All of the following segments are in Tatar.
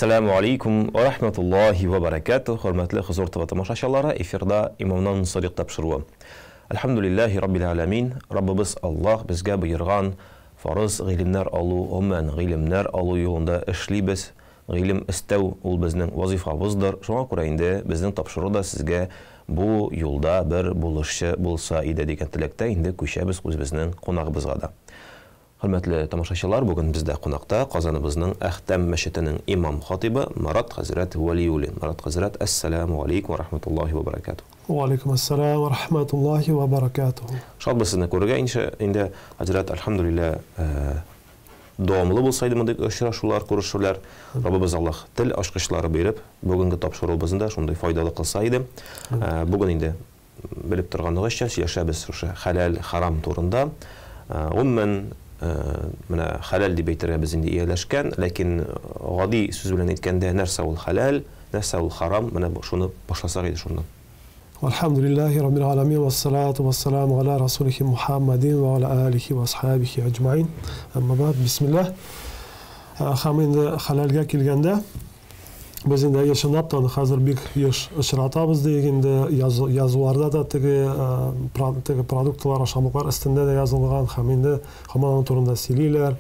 Әссәламү алейкум ва рахматуллахи ва баракатух. Хөрмәтле Хозур ТВ тамашачылары, эфирда Имамнан Садыйк тапшыруы. Әлхәмдүлилләһи раббил аләмин. Раббыбыз Аллаһ безгә боерган фарыз гыйлемнәр алу, гомумән гыйлемнәр алу юлында эшлибез. Гыйлем эстәү ул безнең вазифабыздыр. Шуңа күрә инде безнең тапшыру да сезгә бу юлда бер булышчы булса иде дигән теләктә инде күчәбез үзебезнең кунагыбызга да. Хөрмәтле тамашачылар, бүген бездә кунакта Казаныбызның Әхтәм мәчетенең имам-хатыйбы Марат хәзрәт Вәлиуллин. Марат хәзрәт, әссәламү алейкум ва рахматуллаһи ва баракатуһ. Ва алейкум ассалам ва рахматуллаһи ва баракатуһ. Шатбыз сезне күрергә инше, инде, хәзрәт, әлхәмдүлилләһ, дәвамлы булса иде мондый очрашулар, күрешүләр. Раббыбыз Аллаһ тел ачкычлары биреп, бүгенге тапшыруыбызны да шундый файдалы кылса иде. Бүген инде белеп торганыгызча, сөйләшәбез шушы хәләл, харам турында. Гомумән, менә хәләл дип әйтергә без инде ияләшкән, ләкин гади сүз белән әйткәндә, нәрсә ул хәләл, нәрсә ул харам, менә шуны башласак иде шуннан. Вальхамдулиллахи раббил аламин, вассалату вассаламу аля расулихи Мухаммадин ва аля алихи ва асхабихи аджмаин. Әмма бәгъд, бисмиллах. Һәм инде хәләлгә килгәндә, без инде әйе, чынлап та аны хәзер бик еш очратабыз диек инде, язуларда да теге, теге продуктлар, ашамлыклар өстендә дә язылган, һәм инде һаман аның турында сөйлиләр,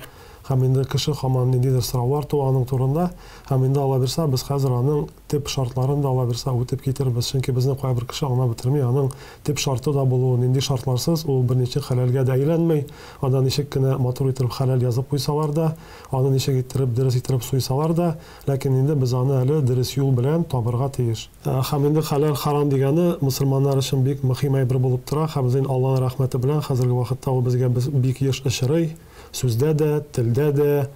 һәм инде кеше һаман ниндидер сораулар туа аның турында, һәм инде Алла бирсә, без хәзер аның төп шартларын да Алла бирсә үтеп китербез, чөнки безнең кайбер кеше аңлап бетерми, аның төп шарты да булуы, нинди шартларсыз ул берничек хәләлгә дә әйләнми, анда ничек кенә матур иттереп хәләл язып куйсалар да, аны ничек иттереп дөрес иттереп суйсалар да, ләкин инде без аны әле дөрес юл белән табырга тиеш. Һәм инде хәләл-харам дигәне мөселманнар өчен бик мөһим әйбер булып тора, һәм без инде Алланың рәхмәте белән хәзерге вакытта ул безгә бик еш очрый, сүздә дә, телдә дә,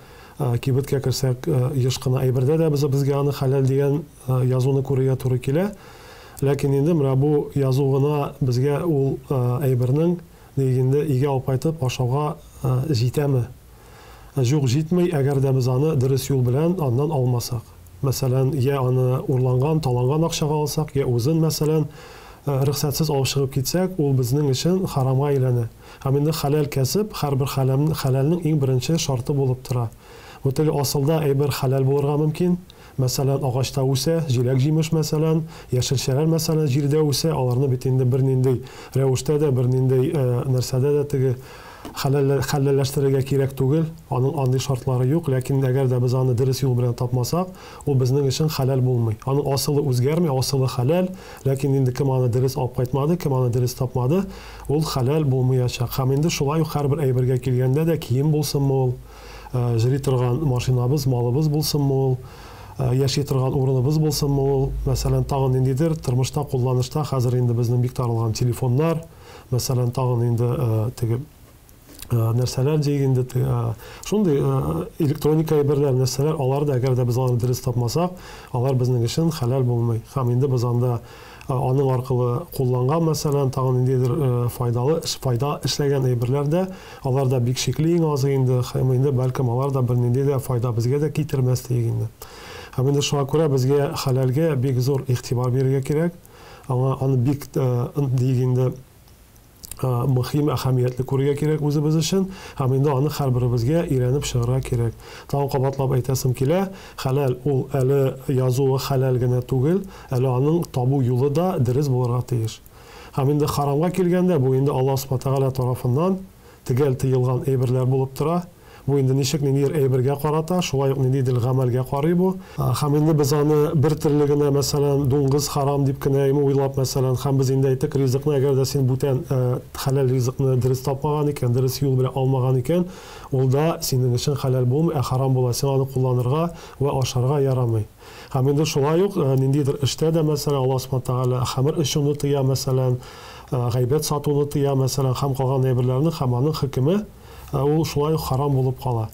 кибеткә керсәк, еш кына әйбердә дә без безгә аны хәләл дигән язуны күрергә туры килә. Ләкин инде менә бу язу гына безгә ул әйбернең ник инде өйгә алып кайтып ашауга җитәме? Җук, җитми, әгәр дә без аны дөрес юл белән аннан алмасак. Мәсәлән, йә аны урланган, таланган акчага алсак, йә үзен, мәсәлән, рөхсәтсез алып чыгып китсәк, ул безнең өчен харамга әйләнә. Һәм инде хәләл кәсеп һәрбер хәләлнең иң беренче шарты булып тора. Бу теге асылда әйбер хәләл булырга мөмкин. Мәсәлән, агачта үсә, җиләк-җимеш, мәсәлән, яшелчәләр, мәсәлән, җирдә үсә, аларны бит инде бернинди рәвештә дә, бернинди нәрсәдә дә теге хәләлләштерергә кирәк түгел, аның андый шартлары юк, ләкин әгәр дә без аны дөрес юл белән тапмасак, ул безнең өчен хәләл булмый. Аның асылы үзгәрми, асылы хәләл, ләкин инде кем аны дөрес алып кайтмады, кем аны дөрес тапмады, ул хәләл булмыячак. Һәм инде шулай ук һәрбер әйбергә килгәндә дә, кием булсынмы ул, җыри торган машинабыз, малыбыз булсынмы ул, яши торган урыныбыз булсынмы ул, мәсәлән, тагын ниндидер тормышта, кулланышта хәзер инде безнең бик таралган телефоннар, мәсәлән, тагын инде теге нәрсәләр диек инде, шундый электроника әйберләр, нәрсәләр, алар да, әгәр дә без аларны дөрес тапмасак, алар безнең өчен хәләл булмый. Һәм инде без анда аның аркылы кулланган, мәсәлән, тагын ниндидер файдалы, файда эшләгән әйберләр дә, алар да бик шикле иң азы инде, һәм инде бәлкем алар да бернинди дә файда безгә дә китермәс диек инде. Һәм инде шуңа күрә безгә хәләлгә бик зур игътибар бирергә кирәк. Аңа аны бик диек инде мөһим, әһәмиятле күрергә кирәк үзебез өчен, һәм инде аны һәрберебезгә өйрәнеп чыгарга кирәк. Тагын кабатлап әйтәсем килә, хәләл ул әле язуы хәләл генә түгел, әле аның табу юлы да дөрес булырга тиеш. Һәм инде харамга килгәндә, бу инде Аллаһ Субхана Тәгалә тарафыннан төгәл тыелган әйберләр булып тора. Бу инде ничек ниндидер әйбергә карата, шулай ук ниндидер гамәлгә карый бу. Һәм инде без аны бер төрле генә, мәсәлән, дуңгыз харам дип кенә әйме уйлап, мәсәлән, һәм без инде әйттек, ризыкны, әгәр дә син бүтән хәләл ризыкны дөрес тапмаган икән, дөрес юл белән алмаган икән, ул да синең өчен хәләл булмый, ә харам була, сиңа аны кулланырга вә ашарга ярамый. Һәм инде шулай ук ниндидер эштә дә, мәсәлән, Аллаһ Субхана Тәгалә хәмер эчүне тыя, мәсәлән, гайбәт сатуны тыя, мәсәлән, һәм калган әйберләрне, һәм аның хөкеме ул шулай ук харам булып кала.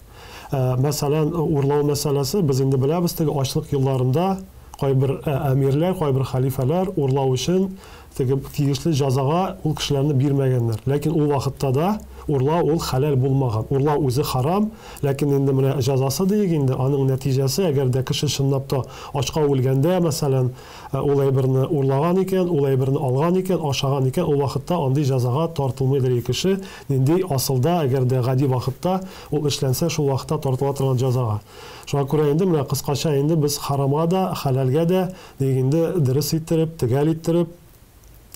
Мәсәлән, урлау мәсьәләсе, без инде беләбез, теге ачлык елларында кайбер әмирләр, кайбер хәлифәләр урлау өчен теге тиешле җәзага ул кешеләрне бирмәгәннәр. Ләкин ул вакытта да урлау ул хәләл булмаган. Урлау үзе харам, ләкин инде менә җәзасы диек инде, аның нәтиҗәсе, әгәр дә кеше чынлап та ачка үлгәндә, мәсәлән, ул әйберне урлаган икән, ул әйберне алган икән, ашаган икән, ул вакытта андый җәзага тартылмыйдыр кеше, нинди асылда, әгәр дә гади вакытта ул эшләнсә, шул вакытта тартыла торган җәзага. Шуңа күрә инде менә кыскача инде без харамга да, хәләлгә дә диек инде дөрес иттереп, төгәл иттереп,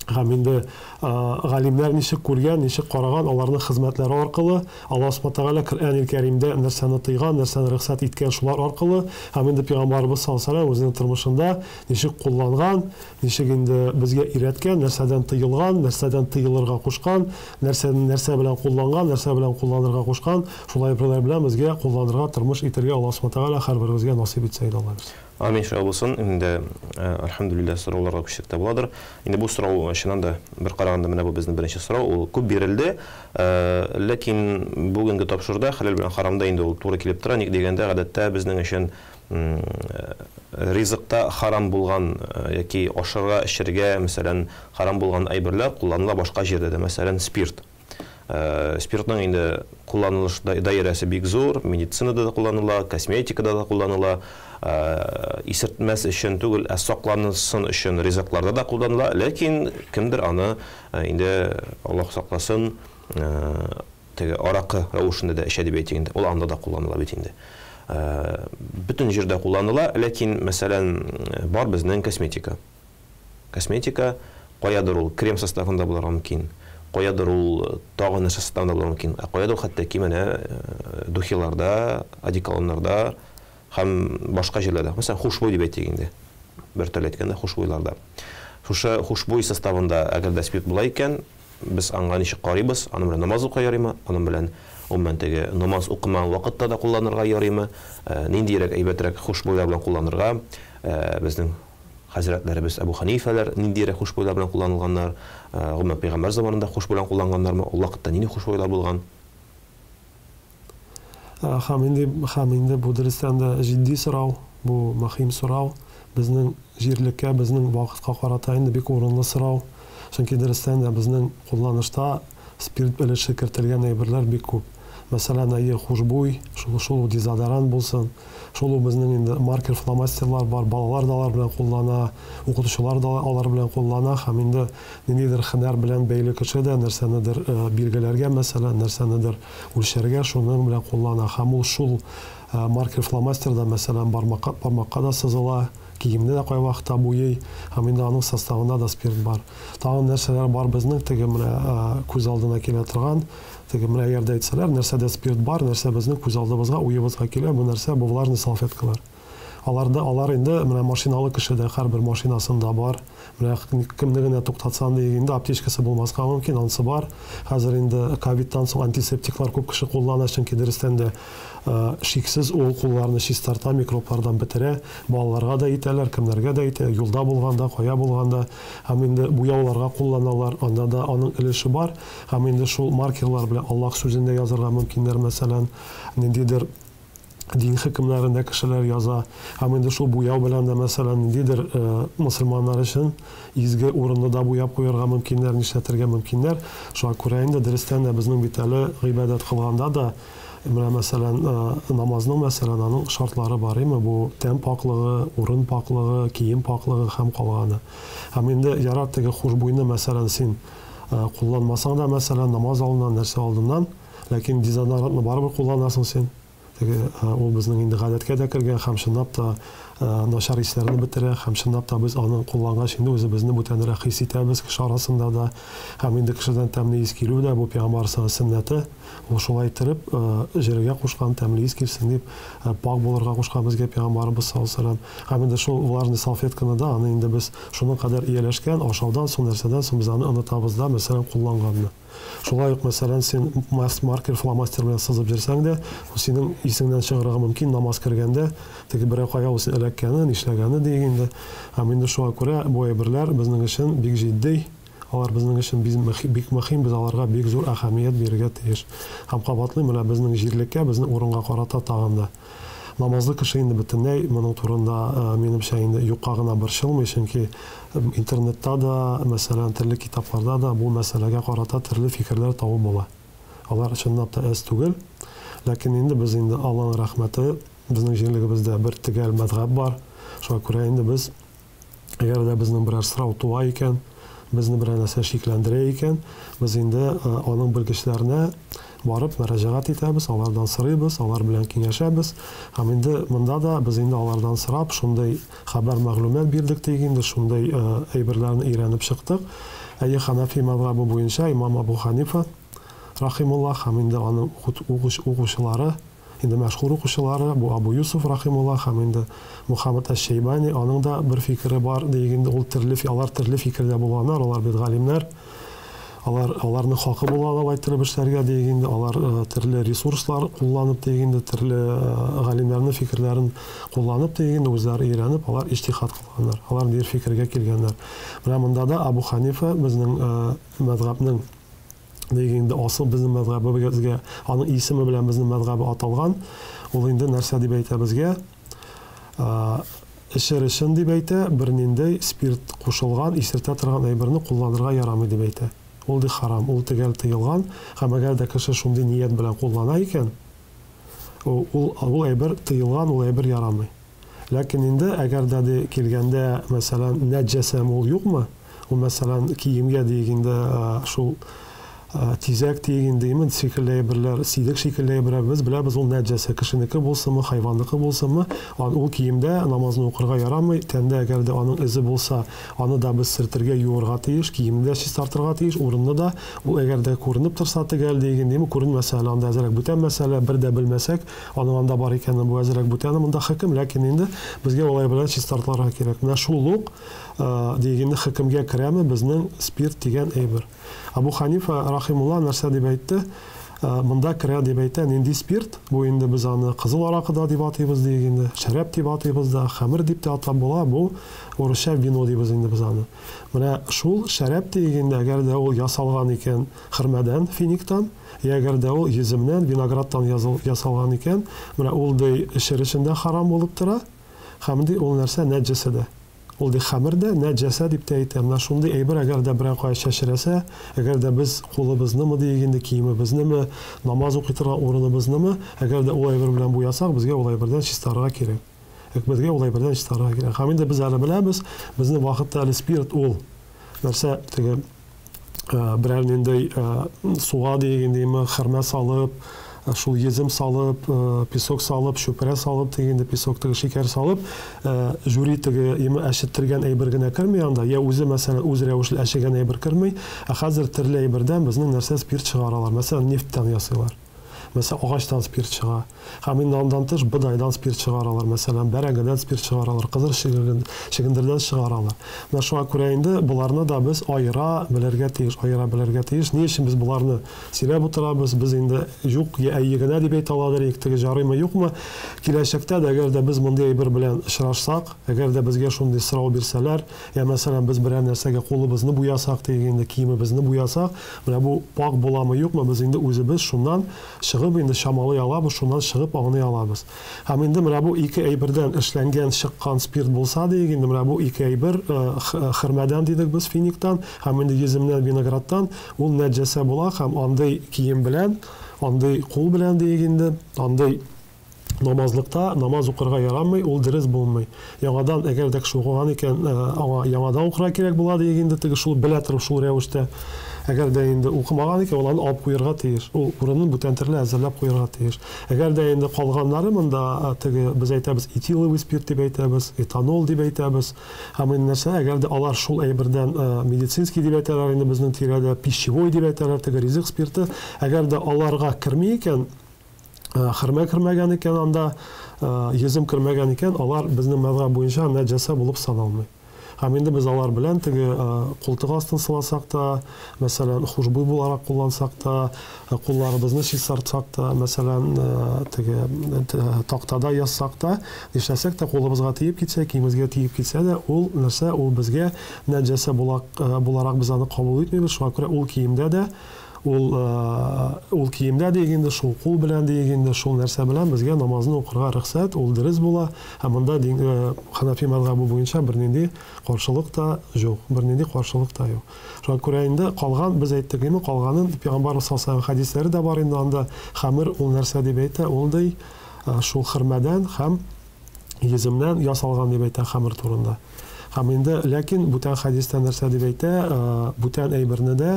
һәм инде галимнәр ничек күргән, ничек караган, аларның хезмәтләре аркылы, Аллаһ Субхана Тәгалә Коръән Кәримдә нәрсәне тыйган, нәрсәне рөхсәт иткән, шулар аркылы, һәм инде Пәйгамбәребез саллаллаһу алейһи ва үзенең тормышында ничек кулланган, ничек инде безгә өйрәткән, нәрсәдән тыелган, нәрсәдән тыелырга кушкан, нәрсәне нәрсә белән кулланган, нәрсә белән кулланырга кушкан, шулай әйберләр белән безгә кулланырга, тормыш итәргә Аллаһ Субхана Тәгалә һәрберебезгә насыйп итсә иде, Алла бирсә. Амин, шулай булсын. Инде, әлхәмдүлилләһ, сорауларга күчсәк тә буладыр. Инде бу сорау, чыннан да, бер караганда, менә бу безнең беренче сорау, ул күп бирелде. Ләкин бүгенге тапшыруда хәләл белән харамда инде ул туры килеп тора. Ник дигәндә, гадәттә безнең өчен ризыкта харам булган яки ашарга, эчәргә, мәсәлән, харам булган әйберләр кулланыла башка җирдә дә, мәсәлән, спирт. Спиртның инде кулланылыш даирәсе бик зур, медицинада да кулланыла, косметикада да кулланыла, исертмәс өчен түгел, ә саклансын өчен ризыкларда да кулланыла, ләкин кемдер аны инде, Аллаһ сакласын, теге аракы рәвешендә дә эчә дип әйтик инде, ул анда да кулланыла бит инде. Бөтен җирдә кулланыла, ләкин, мәсәлән, бар безнең косметика. Косметика каядыр ул крем составында булырга мөмкин, каядыр ул тагын нәрсә составында булырга мөмкин, ә каядыр хәтта ки менә духиларда, одеколоннарда һәм башка җирләрдә. Мәсәлән, хушбуй дип әйтик инде. Бер төрле әйткәндә, хушбуйларда. Шушы хушбуй составында әгәр дә спирт була икән, без аңа ничек карыйбыз? Аның белән намаз укырга ярыймы? Аның белән гомумән теге намаз укымаган вакытта да кулланырга ярыймы? Ниндирәк әйбәтрәк хушбуйлар белән кулланырга? Безнең хәзрәтләребез Әбу Ханифәләр ниндирәк хушбуйлар белән кулланылганнар? Гомумән пәйгамбәр заманында хушбуй белән кулланганнармы? Ул вакытта нинди хушбуйлар булган? Һәм инде бу дөрестән дә җитди сорау, бу мөһим сорау. Безнең җирлеккә, безнең вакытка карата инде бик урынлы сорау. Чөнки дөрестән дә безнең кулланышта спирт өлеше кертелгән әйберләр бик күп. Мәсәлән, әйе, хушбуй, шул дезодорант булсын, шул ук безнең инде маркер, фломастерлар бар, балалар да алар белән куллана, укытучылар да алар белән куллана, һәм инде ниндидер һөнәр белән бәйле кеше дә нәрсәнедер билгеләргә, мәсәлән, нәрсәнедер үлчәргә шуның белән куллана. Һәм ул шул маркер, фломастер да, мәсәлән, бармакка да сызыла, киемне дә кайвакытта буйый, һәм инде аның составында да спирт бар. Тагын нәрсәләр бар безнең теге менә күз алдына килә торган, теге менә әгәр дә әйтсәләр, нәрсәдә спирт бар, нәрсә безнең күз алдыбызга, уебызга килә, бу нәрсә, бу влажный салфеткалар. Аларда, алар инде менә машиналы кешедә һәрбер машинасында бар. Менә кемне генә туктатсаң да инде аптечкасы булмаска мөмкин, анысы бар. Хәзер инде ковидтан соң антисептиклар күп кеше куллана, чөнки дөрестән дә шиксез ул кулларны чистарта, микроблардан бетерә. Балаларга да итәләр, кемнәргә дә итә, юлда булганда, кая булганда. Һәм инде буяуларга кулланалар, анда да аның өлеше бар. Һәм инде шул маркерлар белән Аллаһ сүзен дә язырга мөмкиннәр, мәсәлән, ниндидер дин хөкемнәрендә кешеләр яза. Һәм инде шул буяу белән дә, мәсәлән, ниндидер мөселманнар өчен изге урынны да буяп куярга мөмкиннәр, нишләтергә мөмкиннәр. Шуңа күрә инде дөрестән дә безнең бит әле гыйбадәт кылганда да, менә мәсәлән, намазның, мәсәлән, аның шартлары бар, име? Бу тән паклыгы, урын паклыгы, кием паклыгы һәм калганы. Һәм инде ярар теге хушбуйны, мәсәлән, син кулланмасаң да, мәсәлән, намаз алдыннан, нәрсә алдыннан, ләкин дезодорантны барыбер кулланасың син. Теге ул безнең инде гадәткә дә кергән һәм чынлап та начар исләрне бетерә, һәм чынлап та без аны куллангач инде үзебезне бүтәнрәк хис итәбез кеше арасында да. Һәм инде кешедән тәмле ис килү дә бу пәйгамбәр сөннәте. Ул шулай иттереп җиргә кушкан, тәмле ис килсен дип, пак булырга кушкан безгә пәйгамбәребез саллаллаһу алейһи ва сәлләм. Һәм инде шул влажный салфетканы да, аны инде без шуның кадәр ияләшкән, ашаудан соң, нәрсәдән соң без аны онытабыз да, мәсәлән, кулланганны. Шулай ук, мәсәлән, син маркер, фломастер белән сызып йөрсәң дә, ул синең исеңнән чыгарырга мөмкин намаз кергәндә, теге берәү кая ул син эләккәне, нишләгәне диек инде. Һәм инде шуңа күрә бу әйберләр безнең өчен бик җитди, алар безнең өчен бик мөһим, без аларга бик зур әһәмият бирергә тиеш. Һәм кабатлыйм, менә безнең җирлеккә, безнең урынга карата тагын да. Намазлы кеше инде бөтенләй моның турында, минемчә, инде юкка гына борчылмый, чөнки интернетта да, мәсәлән, төрле китапларда да бу мәсьәләгә карата төрле фикерләр табып була. Алар чынлап та әз түгел. Ләкин инде без инде Алланың рәхмәте, безнең җирлегебездә бер төгәл мәзһәб бар. Шуңа күрә инде без Әгәр дә безнең берәр сорау туа икән, безне берәр нәрсә шикләндерә икән, без инде аның белгечләренә барып мөрәҗәгать итәбез, алардан сорыйбыз, алар белән киңәшәбез. Һәм инде монда да без инде алардан сорап, шундый хәбәр-мәгълүмат бирдек диик инде, шундый әйберләрне өйрәнеп чыктык. Әйе, Хәнәфи мәзһәбе буенча имам Абу Ханифа, рахимуллаһ, һәм инде аның укучылары, Инде мәшһүр укучылары, бу Абу Юсуф рахимулла һәм инде Мухаммад әш-Шәйбани, аның да бер фикере бар, диек инде, ул төрле, алар төрле фикердә булганнар, алар бит галимнәр, алар, аларның хакы була алай иттереп эшләргә, диек инде, алар төрле ресурслар кулланып, диек инде, төрле галимнәрнең фикерләрен кулланып, диек инде, үзләре өйрәнеп, алар иҗтихад кылганнар, алар бер фикергә килгәннәр. Менә монда да Абу Ханифа безнең мәзһәбнең Диге инде асыл безнең мәзһәбебезгә, аның исеме белән безнең мәзһәбе аталган. Ул инде нәрсә дип әйтә безгә? Эчер өчен дип әйтә, берниндәй спирт кушылган, исертә торган әйберне кулланырга ярамый дип әйтә. Ул ди харам, ул төгәл тыелган һәм әгәр дә кеше шундый ният белән куллана икән, ул, ул әйбер тыелган, ул әйбер ярамый. Ләкин инде, әгәр дә, ди, килгәндә, мәсәлән, нәҗәсәме ул, юкмы, ул, мәсәлән, киемгә, диек инде, шул тизәк, диек инде, именно шикелле әйберләр, сидек шикелле әйберләр, без беләбез, ул нәҗәсә, кешенеке булсынмы, хайванныкы булсынмы, ул киемдә намазны укырга ярамый, тәндә әгәр дә аның эзе булса, аны да без сөртергә, юырга тиеш, киемне дә чистартырга тиеш, урынны да, ул әгәр дә күренеп торса төгәл, диек инде, күренмәсә әле анда әзрәк бүтән мәсьәлә, бер дә белмәсәк, Аның анда бар икәнен бу әзрәк бүтәне монда хөкем, ләкин инде безгә алай белән чистартылырга кирәк. Менә шул ук дигәнне хөкемгә керәме безнең спирт дигән әйбер. Абу Ханифа рахимулла нәрсә дип әйтте? Монда керә дип әйтә, нинди спирт? Бу инде без аны кызыл аракы да дип атыйбыз диек инде, шәраб дип атыйбыз да, хәмер дип тә атап була, бу урысча вино дибез инде без аны. Менә шул шәраб диек инде, әгәр дә ул ясалган икән хөрмәдән, финиктан, Йә әгәр дә ул йөземнән, виноградтан ясалган икән, менә ул, ди, эчер өчен дә харам булып тора, һәм, ди, ул нәрсә нәҗәсә дә. Ул, ди, хәмер дә, нәҗәсә дип тә әйтә. Менә шундый әйбер әгәр дә берәр кая чәчрәсә, әгәр дә без кулыбызнымы, диек инде, киемебезнеме, намаз укый торган урыныбызнымы, әгәр дә ул әйбер белән буясак, безгә ул әйбердән чистарырга кирәк. Безгә ул әйбердән чистарырга кирәк. Һәм инде без әле беләбез, безнең вакытта әле спирт ул нәрсә теге берәр ниндәй суга дигәндәйме, хөрмә салып, шул йөзем салып, песок салып, чүпрә салып дигәндә, песок теге шикәр салып, жюри теге име әчеттергән әйбер генә керми анда, я үзе мәсәлән үз рәвешле әчегән әйбер керми, ә хәзер төрле әйбердән безнең нәрсә спирт чыгаралар, мәсәлән, нефтьтән ясыйлар. Мәсәлән, агачтан спирт чыга. Һәм инде андан тыш бодайдан спирт чыгаралар, мәсәлән, бәрәңгедән спирт чыгаралар, кызыл чөгендердән чыгаралар. Менә шуңа күрә инде боларны да без аера белергә тиеш, аера белергә тиеш. Ни өчен без боларны сөйләп утырабыз? Без инде юк, я әйе генә дип әйтә аладыр идек, теге жарыймы, юкмы. Киләчәктә дә, әгәр дә без мондый әйбер белән очрашсак, әгәр дә безгә шундый сорау бирсәләр, я, мәсәлән, без берәр нәрсәгә кулыбызны буясак, диик инде, киемебезне буясак, Менә бу пакь буламы, юкмы, без инде үзебез шуннан чыгып инде чамалый алабыз, шуннан чыгып аңлый алабыз. Һәм инде менә бу ике әйбердән эшләнгән, чыккан спирт булса, диек инде, менә бу ике әйбер, хөрмәдән дидек без, финиктан, һәм инде йөземнән, виноградтан, ул нәҗәсә була һәм андый кием белән, андый кул белән, диек инде, андый намазлыкта намаз укырга ярамый, ул дөрес булмый. Яңадан, әгәр дә кеше укыган икән, аңа яңадан укырга кирәк була диек инде, теге шул белә торып шул рәвештә. Әгәр дә инде укымаган икән, ул аны алып куерга тиеш. Ул урынын бүтән төрле әзерләп куерга тиеш. Әгәр дә инде калганнары монда теге без әйтәбез этиловый спирт дип әйтәбез, этанол дип әйтәбез. Һәм инде нәрсә, әгәр дә алар шул әйбердән медицинский дип әйтәләр инде безнең тирәдә, пищевой дип әйтәләр, теге ризык спирты, әгәр дә аларга керми икән, хөрмә кермәгән икән анда, йөзем кермәгән икән, алар безнең мәзһәб буенча нәҗәсә булып саналмый. Һәм инде без алар белән теге култык астын сыласак та, мәсәлән, хушбуй буларак куллансак та, кулларыбызны чистартсак та, мәсәлән, теге тактада язсак та, нишләсәк тә, кулыбызга тиеп китсә, киемебезгә тиеп китсә дә, ул нәрсә, ул безгә нәҗәсә буларак без аны кабул итмибез, шуңа күрә ул киемдә дә. Ул ул киемдә диек инде, шул кул белән диек инде, шул нәрсә белән безгә намазны укырга рөхсәт, ул дөрес була. Һәм монда Ханафи мәзһәбе буенча бернинди каршылык та җук, бернинди каршылык та юк. Шуңа күрә инде калган, без әйттек инде, калганын Пәйгамбәрбез саллаллаһу алейһи ва сәлләм хәдисләре дә бар инде анда, хәмер ул нәрсә дип әйтә, ул ди, шул хөрмәдән һәм йөземнән ясалган дип әйтә хәмер турында. Һәм инде, ләкин бүтән хәдистә нәрсә дип әйтә, бүтән әйберне дә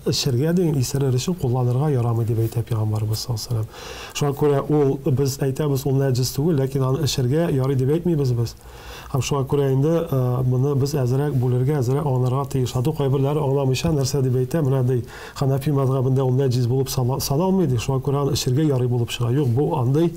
эчәргә дигән, исерер өчен кулланырга ярамый дип әйтә Пәйгамбәребез саллаллаһу алейһи ва сәлләм. Шуңа күрә ул, без әйтәбез, ул нәҗес түгел, ләкин аны эчәргә ярый дип әйтмибез без. Һәм шуңа күрә инде моны без әзрәк бүлергә, әзрәк аңларга тиеш. Ату кайберләре аңламыйча нәрсә дип әйтә, менә ди, Ханафи мәзһәбендә ул нәҗис булып саналмый ди, шуңа күрә аны эчәргә ярый булып чыга. Юк, бу андый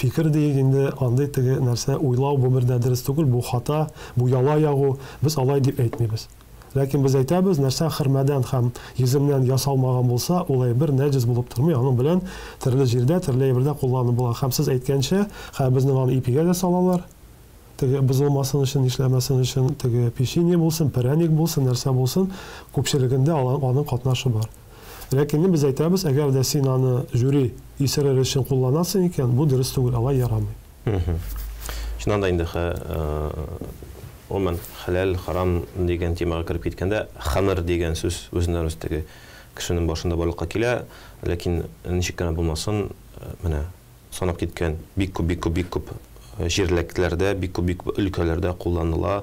Фикер диек инде, андый теге нәрсә уйлау бу бер дә дөрес түгел, бу хата, бу яла ягу, без алай дип әйтмибез. Ләкин без әйтәбез, нәрсә хөрмәдән һәм йөземнән ясалмаган булса, ул әйбер нәҗес булып тормый, аның белән төрле җирдә, төрле әйбердә кулланып була. Һәм сез әйткәнчә, хәзер безнең аны ипигә дә салалар, теге бозылмасын өчен, нишләмәсен өчен, теге печенье булсын, перәник булсын, нәрсә булсын, күпчелегендә аның катнашы бар. Ләкин без әйтәбез, әгәр дә син аны жюри исерер өчен кулланасың икән, бу дөрес түгел, алай ярамый. Чыннан да инде, гомумән, хәләл, харам дигән темага кереп киткәндә, хәмер дигән сүз үзеннән-үз теге кешенең башында барлыкка килә. Ләкин ничек кенә булмасын, менә санап киткән бик күп, бик күп, бик күп җирлекләрдә, бик күп, бик күп өлкәләрдә кулланыла.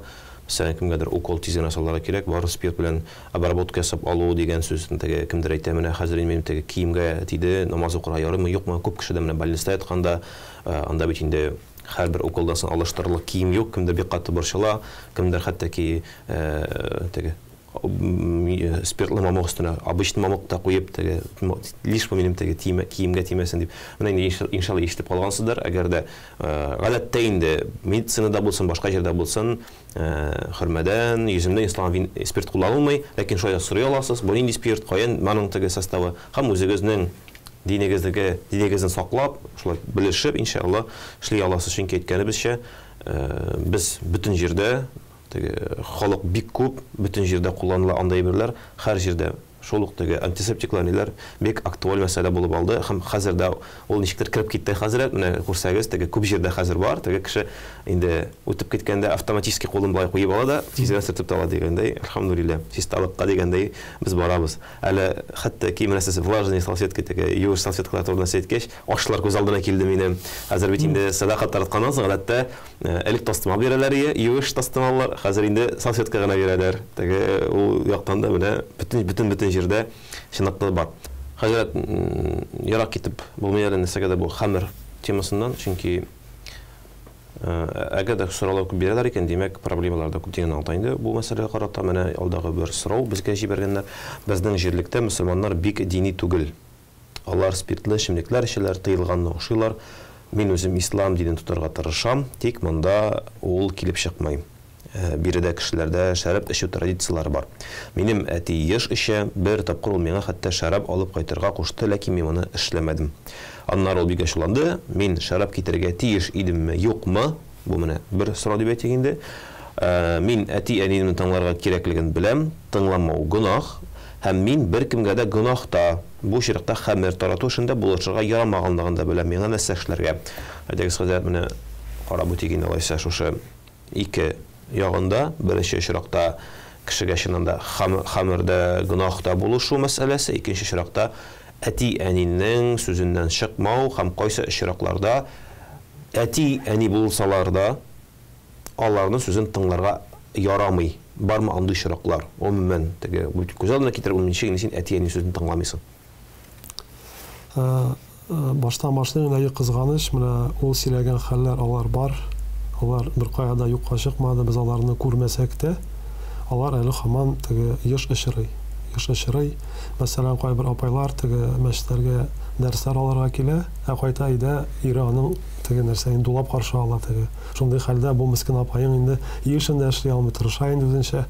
Мәсәлән, кемгәдер укол тиз генә салырга кирәк, бары спирт белән обработка ясап алу дигән сүз. Теге кемдер әйтә, менә хәзер инде минем теге киемгә тиде, намаз укырга ярыймы, юкмы? Күп кеше дә менә больниста ятканда, анда бит инде һәрбер уколдан соң алыштырырлык кием юк, кемдер бик каты борчыла, кемдер хәтта ки теге спиртлы мамык өстенә обычный мамык та куеп, теге лишь бы минем теге тиме, киемгә тимәсен дип. Менә инде иншалла ишетеп калгансыздыр, әгәр дә гадәттә инде медицинада булсын, башка җирдә булсын, хөрмәдән, йөземдән ясалган спирт кулланылмый, ләкин шулай да сорый аласыз, бу нинди спирт, каян аның теге составы, һәм үзегезнең динегездәге динегезне саклап, шулай белешеп, иншалла, эшли аласыз. Чөнки әйткәнебезчә, без бөтен җирдә теге халык бик күп, бөтен җирдә кулланыла андый әйберләр, һәр җирдә шул ук теге антисептиклар ниләр бик актуаль мәсьәлә булып алды һәм хәзер дә ул ничектер кереп китте хәзрәт, менә күрсәгез, теге күп җирдә хәзер бар, теге кеше инде үтеп киткәндә автоматически кулын болай куеп ала да, тиз генә сөртеп тә ала дигәндәй, әлхәмдүлилләһ, чисталыкка дигәндәй без барабыз. Әле хәтта ки менә сез влажный салфетка, теге юеш салфеткалар турында сез әйткәч, ашлар күз алдына килде минем. Хәзер бит инде сәдака таратканнан соң гадәттә Элек тастымал бирәләр ие, юеш тастымаллар, хәзер инде салфетка гына бирәләр. Теге ул яктан да менә бөтен бөтен бөтен җирдә чынлыкта бар. Хәзрәт, ерак китеп булмый әле нәрсәгә дә бу хәмер темасыннан, чөнки әгәр дә сораулар күп бирәләр икән, димәк, проблемалар да күп дигән аңлата инде бу мәсьәләгә карата. Менә алдагы бер сорау безгә җибәргәннәр. Безнең җирлектә мөселманнар бик дини түгел. Алар спиртлы эчемлекләр эчәләр, тыелганны ошыйлар. Мин үзем ислам динен тотарга тырышам, тик монда ул килеп чыкмый. Биредә кешеләрдә шәраб эчү традицияләре бар. Минем әти еш эчә, бер тапкыр ул миңа хәтта шәраб алып кайтырга кушты, ләкин мин моны эшләмәдем. Аннары ул бик ачуланды, мин шәраб китерергә тиеш идемме, юкмы? Бу менә бер сорау дип әйтик инде. Мин әти-әниемне тыңларга кирәклеген беләм, тыңламау гөнаһ, һәм мин беркемгә дә гөнаһ та, бу очракта хәмер тарату эшендә булышырга ярамаганлыгын да беләм, миңа нәрсә эшләргә? Әйдәгез, хәзрәт, менә карап үтик инде алайса шушы ике ягында. Беренче очракта кешегә чыннан да хәмердә гөнаһ та булышу мәсьәләсе, икенче очракта әти-әнинең сүзеннән чыкмау һәм кайсы очракларда Әти-әни булсалар да, аларның сүзен тыңларга ярамый. Бармы андый очраклар? Гомумән, теге күз алдына китереп, ничек инде син әти-әни сүзен тыңламыйсың? Баштан башлыйм, әйе, кызганыч, менә ул сөйләгән хәлләр алар бар. Алар беркая да юкка чыкмады, без аларны күрмәсәк тә, алар әле һаман теге еш очрый. Еш очрый. Мәсәлән, кайбер апайлар теге мәчетләргә дәресләр алырга килә, ә кайта өйдә ире аның теге нәрсә инде дулап каршы ала теге. Шундый хәлдә бу мескен апаең инде өй эшен дә эшли алмый, тырыша инде үзенчә.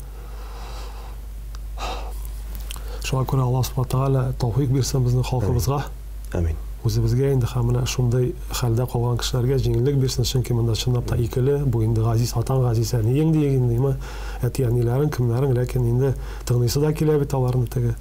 Шуңа күрә Аллаһ Субхана Тәгалә тәүфыйк бирсен безнең халкыбызга. Амин. Үзебезгә инде һәм менә шундый хәлдә калган кешеләргә җиңеллек бирсен, чөнки монда чынлап та икеле, бу инде газиз атаң, газиз әниең диек инде, име, әти-әниләрең, кемнәрең, ләкин инде тыңлыйсы да килә бит аларны теге.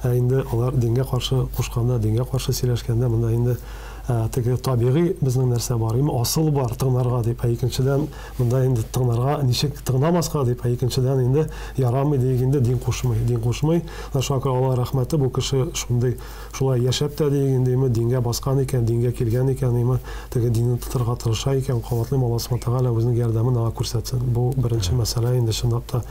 Ә инде алар дингә каршы кушканда, дингә каршы сөйләшкәндә, монда инде теге табигый безнең нәрсә бар, име, асыл бар тыңларга дип, ә икенчедән монда инде тыңларга ничек тыңламаска дип, ә икенчедән инде ярамый диек инде, дин кушмый, дин кушмый. Менә шуңа күрә Алла рәхмәте, бу кеше шундый шулай яшәп тә диек инде, име, дингә баскан икән, дингә килгән икән, име, теге динне тотырга тырыша икән, кабатлыйм, Алла Субхана Тәгалә үзенең ярдәмен аңа күрсәтсен. Бу беренче мәсьәлә инде, чынлап та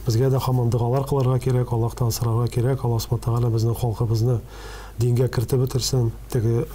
безгә дә һаман догалар кылырга кирәк, Аллаһтан сорарга кирәк, Алла Субхана Тәгалә безнең халкыбызны дингә кертеп бетерсен, теге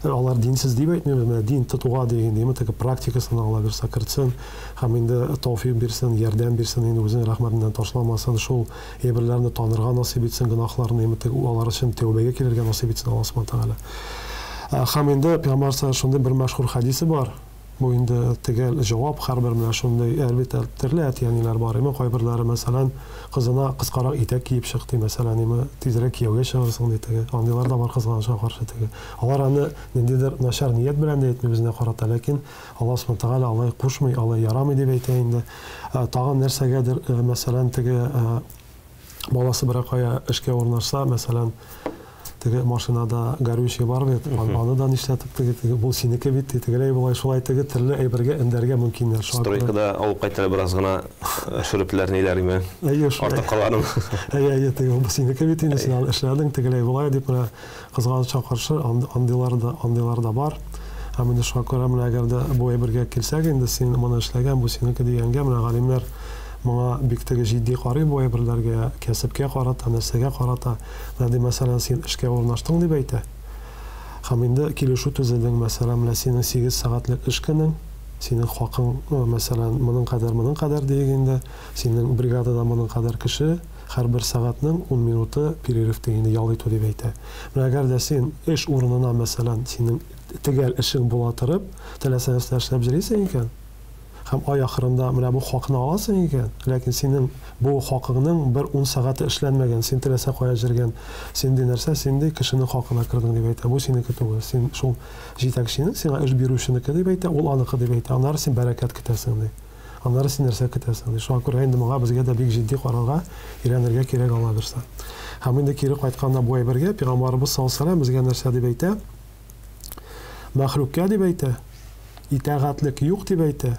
алар динсез дип әйтмибез, менә дин тотуга диген, димме, теге практикасына Алла бирсә кертсен, һәм инде тәүфик бирсен, ярдәм бирсен, инде үзенең рәхмәтеннән ташламасын, шул әйберләрне танырга насыйп итсен, гөнаһларны, инде теге алар өчен тәүбәгә килергә насыйп итсен Алла Субхана Тәгалә. Һәм инде Пәйгамбәр шундый бер мәшһүр хәдисе бар. Бу инде төгәл җавап һәрбер менә шундый, әлбәттә, төрле әти-әниләр бар, име, кайберләре, мәсәлән, кызына кыскарак итәк киеп чык, ди, мәсәлән, име, тизрәк кияүгә чыгарсың, ди, теге. Андыйлар да бар, кызганычка каршы, теге. Алар аны ниндидер начар ният белән дә әйтми үзенә карата, ләкин Аллаһ Субхана Тәгалә алай кушмый, алай ярамый дип әйтә инде. Тагын нәрсәгәдер, мәсәлән, теге баласы берәр кая эшкә урнашса, мәсәлән, теге машинада горючий бар бит, аны да нишләтеп теге, теге бу синеке бит, ди, тегеләй болай шулай теге төрле әйбергә өндәргә мөмкиннәр. Шуңа күрә Стройкада алып кайталар бераз гына шөрепләр ниләр име? Әйе, шулай. Артык калганын. Әйе, әйе, теге бу синеке бит инде, син аны эшләдең, тегеләй болай дип менә кызганычка каршы андыйлар да, андыйлар да бар. Һәм инде шуңа күрә менә әгәр дә бу әйбергә килсәк инде, син моны эшләгән, бу синеке дигәнгә, менә галимнәр моңа бик теге җитди карый бу әйберләргә, кәсепкә карата, нәрсәгә карата. Менә ди, мәсәлән, син эшкә урнаштың дип әйтә. Һәм инде килешү төзедең, мәсәлән, менә синең 8 сәгатьлек эш көнең, синең хакың, мәсәлән, моның кадәр, моның кадәр диек инде, синең бригадада моның кадәр кеше, һәрбер сәгатьнең 10 минуты перерыв ди инде, ял итү дип әйтә. Менә әгәр дә син эш урынына, мәсәлән, синең төгәл эшең була торып, теләсә нәрсә эшләп йөрисең икән, һәм ай ахырында менә бу хакны аласың икән, ләкин синең бу хакыңның бер 10 сәгате эшләнмәгән, син теләсә кая җөргән, син ди нәрсә, син ди кешенең хакына кердең дип әйтә, бу синеке түгел, син шул җитәкченең, сиңа эш бирүченеке дип әйтә, ул аныкы дип әйтә, аннары син бәрәкәт көтәсең ди. Аннары син нәрсә көтәсең ди. Шуңа күрә инде моңа безгә дә бик җитди карарга, өйрәнергә кирәк Алла бирсә. Һәм инде кире кайтканда бу әйбергә Пәйгамбәребез саллаллаһу алейһи ва сәлләм безгә нәрсә дип әйтә? Мәхлукка дип әйтә, итагатьлек юк дип әйтә.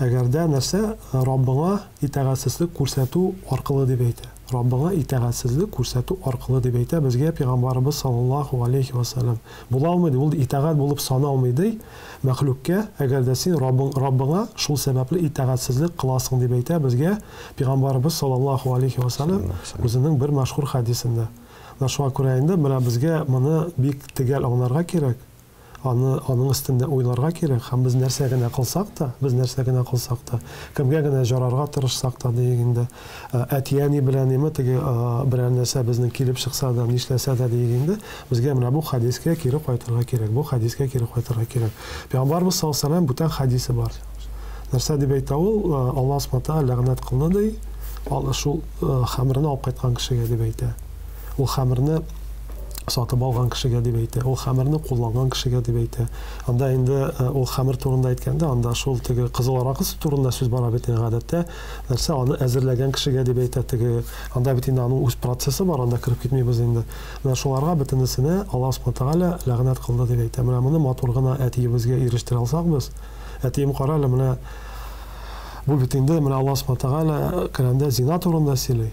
Әгәр дә нәрсә Раббыңа итагатьсезлек күрсәтү аркылы дип әйтә. Раббыңа итагатьсезлек күрсәтү аркылы дип әйтә безгә Пәйгамбәребез саллаллаһу алейхи ва сәлләм. Була алмый ди, ул итагать булып саналмый ди мәхлукка, әгәр дә син Раббың, Раббыңа шул сәбәпле итагатьсезлек кыласың дип әйтә безгә Пәйгамбәребез саллаллаһу алейхи ва сәлләм үзенең бер мәшһүр хәдисендә. Менә шуңа күрә инде менә безгә моны бик төгәл аңларга кирәк, аны аның өстендә уйларга кирәк һәм без нәрсә генә кылсак та, без нәрсә генә кылсак та, кемгә генә жарарга тырышсак та диек инде, әти-әни белән име теге берәр нәрсә безнең килеп чыкса да, нишләсә дә диек инде, безгә менә бу хәдискә кире кайтырга кирәк, бу хәдискә кире кайтырга кирәк. Пәйгамбәрбез саллаллаһу алейһи ва сәлләм бүтән хәдисе бар. Нәрсә дип әйтә ул? Аллаһ субхана тәгалә ләгънәт кылды ди, шул хәмерне алып кайткан кешегә дип әйтә. Ул хәмерне сатып алган кешегә дип әйтә. Ул хәмерне кулланган кешегә дип әйтә. Анда инде ул хәмер турында әйткәндә, анда шул теге кызыл аракы турында сүз бара бит инде гадәттә. Нәрсә аны әзерләгән кешегә дип әйтә теге. Анда бит инде аның үз процессы бар, анда кереп китмибез инде. Менә шуларга бөтенесенә Аллаһ субхана тәгалә ләгънәт кылды дип әйтә. Менә моны матур гына әтиебезгә ирештерә алсак без, әтием кара әле, менә бу бит инде менә Аллаһ субхана тәгалә Коръәндә зина турында сөйли.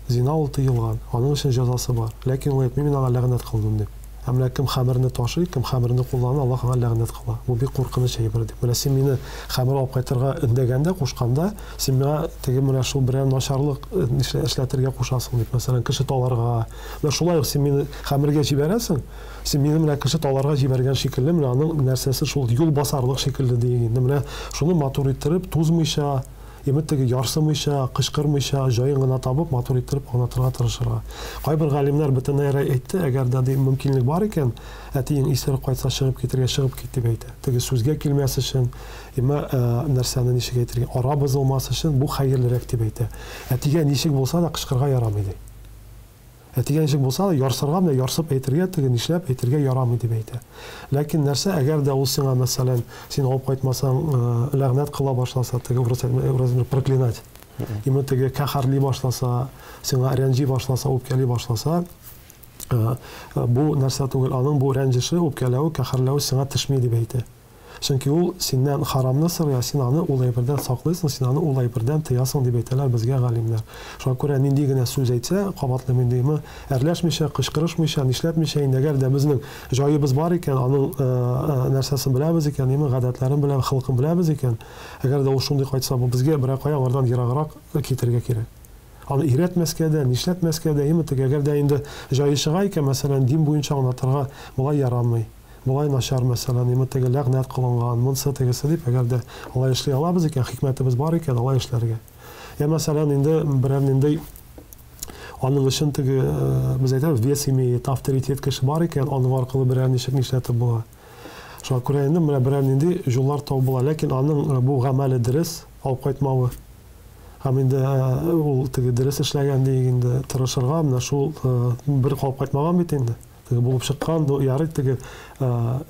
Зина ул тыелган, аның өчен җәзасы бар. Ләкин ул әйтми, мин аңа ләгънәт кылдым дип. Ә менә кем хәмерне ташый, кем хәмерне куллана, Аллаһ аңа ләгънәт кыла. Бу бик куркыныч әйбер дип. Менә син мине хәмер алып кайтырга өндәгәндә, кушканда, син миңа теге менә шул берәр начарлык эшләтергә кушасың дип, мәсәлән, кеше таларга. Менә шулай ук син мине хәмергә җибәрәсең, син мине менә кеше таларга җибәргән шикелле, менә аның нәрсәсе шул юл басарлык шикелле диек инде. Менә шуны матур иттереп, тузмыйча, Имет теге ярсымыйча, кычкырмыйча, җаен гына табып, матур иттереп аңлатырга тырышырга. Кайбер галимнәр бөтенләй әйтте, әгәр дә ди мөмкинлек бар икән, әтиең исереп кайтса, чыгып китергә, чыгып кит дип әйтә. Теге сүзгә килмәс өчен, имә нәрсәне ничек әйтергә, ара бозылмас өчен бу хәерлерәк дип әйтә. Әтигә ничек булса да кычкырырга ярамый ди. Әтигә ничек булса да, ярсырга, менә ярсып әйтергә, теге нишләп әйтергә ярамый дип әйтә. Ләкин нәрсә, әгәр дә ул сиңа, мәсәлән, син алып кайтмасаң, ләгънәт кыла башласа, теге урыс әйтмә, проклинать. Именно теге каһәрли башласа, сиңа рәнҗи башласа, үпкәли башласа, бу нәрсә түгел, аның бу рәнҗеше, үпкәләве, каһәрләве сиңа төшми дип әйтә. Чөнки ул синнән харамны сорый, ә син аны ул әйбердән саклыйсың, син аны ул әйбердән тыясың, дип әйтәләр безгә галимнәр. Шуңа күрә нинди генә сүз әйтсә, кабатлыйм инде, име, әрләшмичә, кычкырышмыйча, нишләтмичә инде, әгәр дә безнең җаебыз бар икән, аның нәрсәсен беләбез икән, име, гадәтләрен беләбез, холкын беләбез икән, әгәр дә ул шундый кайтса, бу безгә берәр кая аңардан ераграк китәргә кирәк. Аны өйрәтмәскә дә, нишләтмәскә дә, име, теге, әгәр дә инде җае чыга икән, мәсәлән, дин буенча аңлатырга болай ярамый. Болай начар, мәсәлән, име теге ләгънәт кылынган, монсы тегесе дип, әгәр дә алай эшли алабыз икән, хикмәтебез бар икән, алай эшләргә. Я, мәсәлән, инде берәр нинди аның өчен теге, без әйтәбез, вес имеет, авторитет кеше бар икән, аның аркылы берәр ничек нишләтеп була. Шуңа күрә инде менә берәр нинди юллар табып була. Ләкин аның бу гамәле дөрес, алып кайтмавы. Һәм инде ул теге дөрес эшләгән диек инде, тырышырга, менә шул бер калып кайтмаган бит инде. Теге булып чыккан, ну, ярый теге,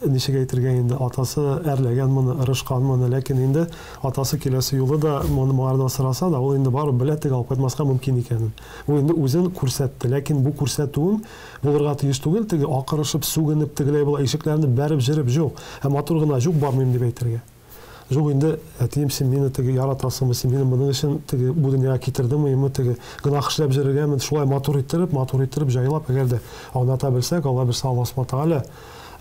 ничек әйтергә инде, атасы әрләгән моны, ырышкан моны, ләкин инде атасы киләсе юлы да моны моңардан сораса да, ул инде барып белә теге алып кайтмаска мөмкин икәнен. Ул инде үзен күрсәтте, ләкин бу күрсәтүең булырга тиеш түгел, теге акырышып, сүгенеп, тегеләй болай ишекләрне бәреп җырып, җук. Ә матур гына җук бармыйм дип әйтергә. Юк инде, әтием, син мине теге яратасыңмы, син мине моның өчен теге бу дөньяга китердеңме, юкмы, теге гөнаһ эшләп йөрергәме, шулай матур иттереп, матур иттереп, җайлап, әгәр дә аңлата белсәк, Алла бирсә, Алла Субхана